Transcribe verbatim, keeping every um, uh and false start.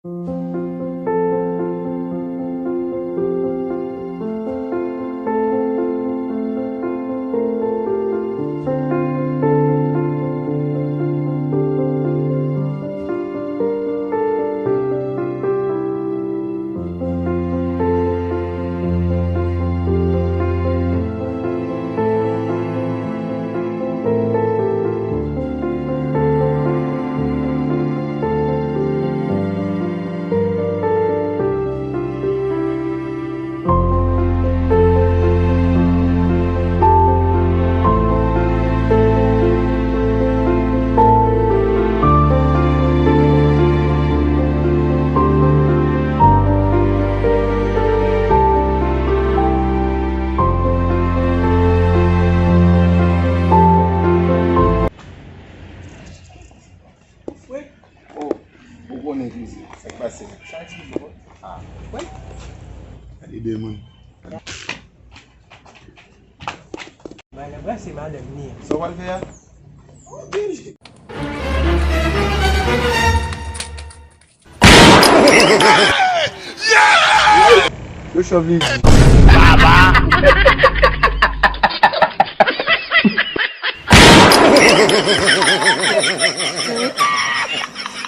Oh, ou konnen Jezi. Sa k pase? Sa k pase? Ah. Wi. Gade de moun. Mwen anbrase madanm ni an. Sa w pral fè a? Yo chòv li di. Baba!